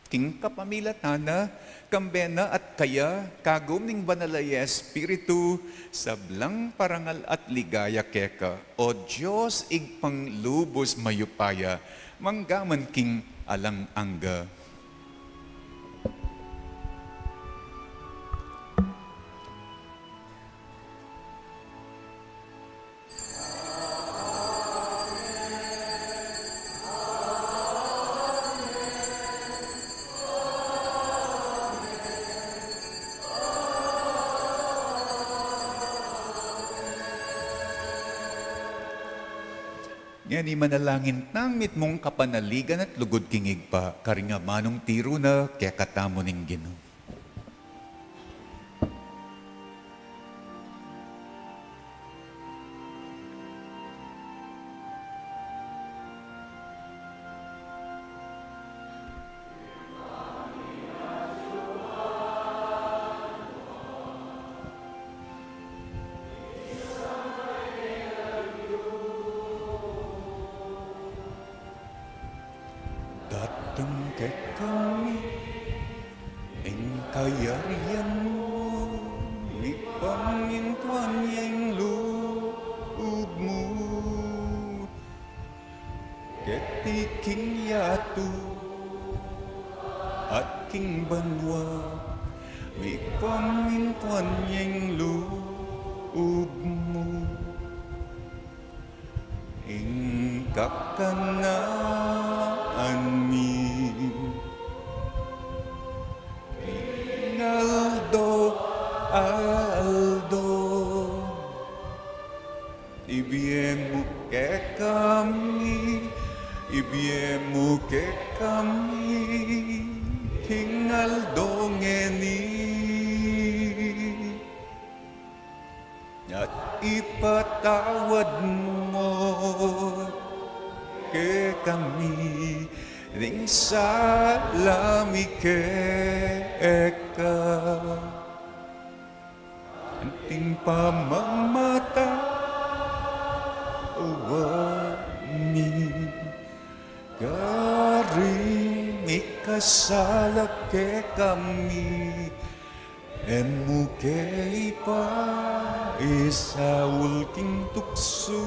King kapamilatan na, kambe na at kaya, kagum ning Banal a Espiritu, sablang parangal at ligaya keka, o Dios, Ibpang lubus mayupaya, mangga man king alang angga. Ngeni manalangin tang mitmung kapanaligan at lugud king Ibpa, karing amanung tiru na kekatamu ning Ginu. Datang kekami ing Kayarian mu, mipamintuan ya ing lub mu keti king yatu at king banua, mipamintuan ya ing lub mu. Ing kakanaan mi king aldo-aldo, ibie mu kekami, ibie mu kekami king aldo ngeni. At ipatawad mu kekami ding sala mi keka, anti ing pamamatawad mi karing mikasala kekami. E mu ke ipaisaul king tuksu,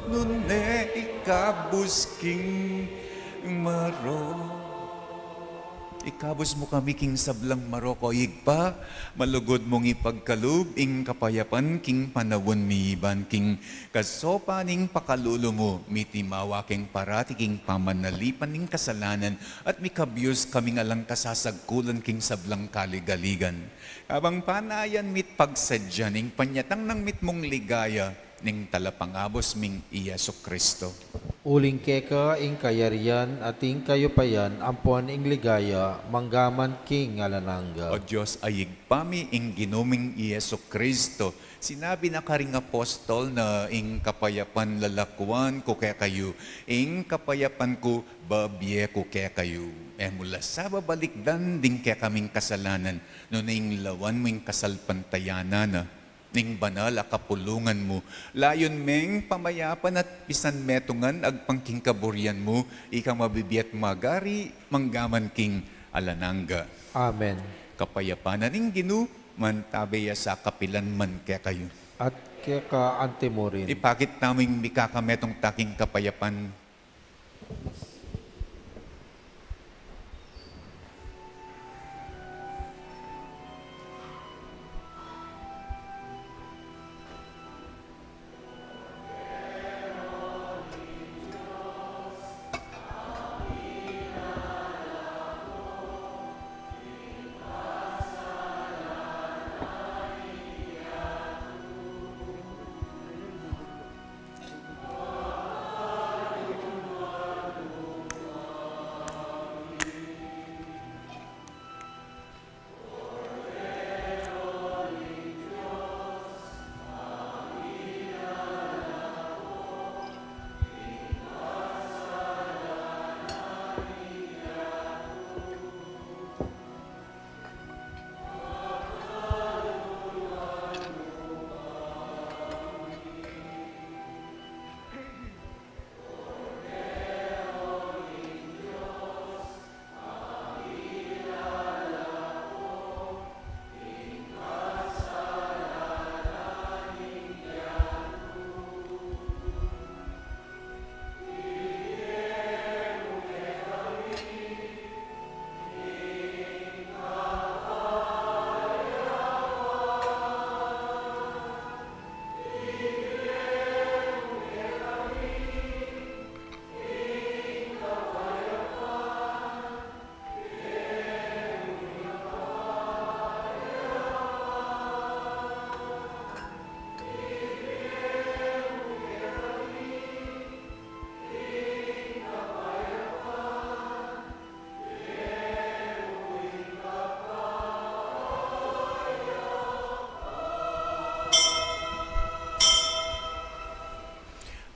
nune ikabus king marok. Ikabus mu kami king sablang marok, o Ibpa, malugud mung ipagkalub ing kapayapan king panaun mi, ban king kasopan ning pakalulu mu, mitimawa keng parati king pamanalipan ning kasalanan, at mikabyus kaming alang kasasagkulan king sablang kaligaligan. Kabang panayan mi't pagsadyan ing panyatang nang mitmung ligaya ning Talapangabus ming i Jesu Kristo. Uling keka ing kayarian at ing kayupayan ampon ing ligaya manggaman king alang angga. O Dios a Ibpa mi, ing Ginu ming i Jesu Kristo, sinabi na karing apostol na, "Ing kapayapan lalakuan ku kekayu, ing kapayapan ku babie ku kekayu." E mu la sa babalikdan ding kekaming kasalanan, nune inglawan mu ing kasalpantayanan na ning banal a kapulungan mu. Layun meng pamayapan at pisanmetungan agpang king kaburian mu, ika mabibie at magari manggaman king alang angga. Amen. Kapayapan na ning Ginu mantabe ya sa kapilan man kekayu. At keka anti mu rin. Ipakit tamu ing mikakametung ta king kapayapan.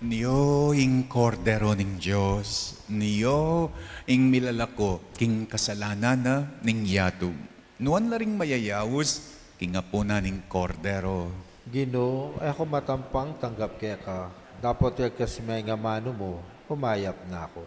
Nio ing Kordero ning Dios, nio ing milalako king kasalanan na ning yatu. Nuan la ring mayayaus king apunan ning Kordero. Ginu, e ku matampang tanggap keka, dapot yagkas me ing amanu mu, kumayap na ku.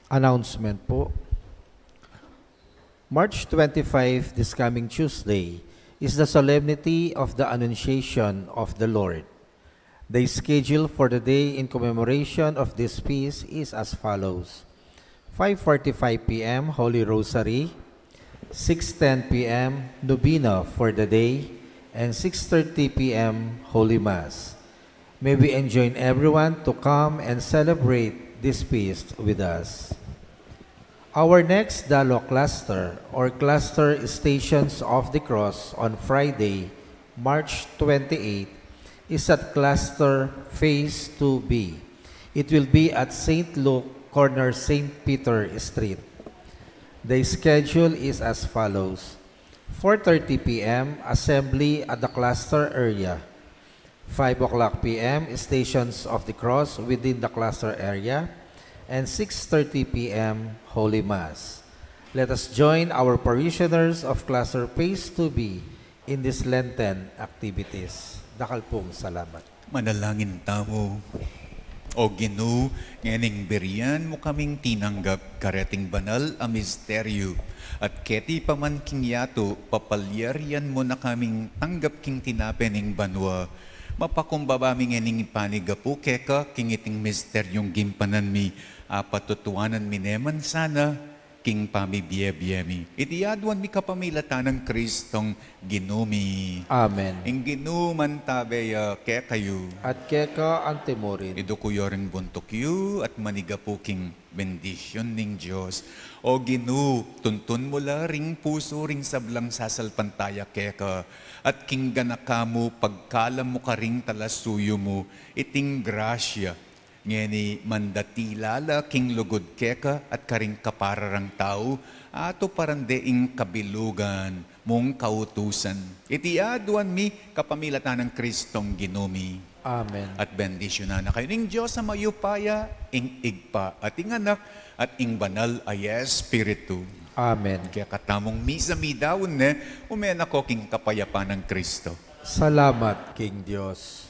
Announcement po. March twenty-five, this coming Tuesday, is the Solemnity of the Annunciation of the Lord. The schedule for the day in commemoration of this feast is as follows: five forty-five p m, Holy Rosary, six ten p m, Novena for the day, and six thirty p m, Holy Mass. May we enjoin everyone to come and celebrate this feast with us. Our next Dialogue Cluster, or Cluster Stations of the Cross, on Friday, March twenty-eight, is at Cluster Phase two B. It will be at Saint Luke, corner Saint Peter Street. The schedule is as follows: four thirty p m, assembly at the cluster area. Five o'clock p m, Stations of the Cross within the cluster area, and six thirty p m, Holy Mass. Let us join our parishioners of Cluster Phase two B in these Lenten activities. Dakal pong salamat. Manalangin tamu. O Ginu, ngening birian mu kaming tinanggap kareting banal a misteryu, at keti pa man king yatu, papalyarian mu na kaming tanggap king tinape ning banua. Mapakumbaba mi ngening panigapu keka king iting misteryung gimpanan mi, apatutuanan mi ne man sana king pamibie-bie mi. Iti aduan mi kapamilatan nang Kristong Ginu mi. Amen. Ing Ginu mantabe ya kekayu. At keka antimurin. Iduku yu ring buntuk yu at manigapu king bendisyun ning Dios. O Ginu, tuntun mu la ring pusu ring sablang sasalpantaya keka, at king ganaka mu pagkalam mu karing talasuyu mu iting grasya. Ngeni mandatila la king lugud keka at karing kapararang tau, atuparan de ing kabilugan mung kautusan. Iti aduan mi kapamilatan nang Kristong Ginu mi. Amen. At bendisyunan na kayu ning Dios a mayupaya, ing Ibpa at ing Anak at ing Banal a Espiritu. Amen. Kekatamung misa mi daun ne, ume na ko king kapayapan nang Kristo. Salamat king Dios.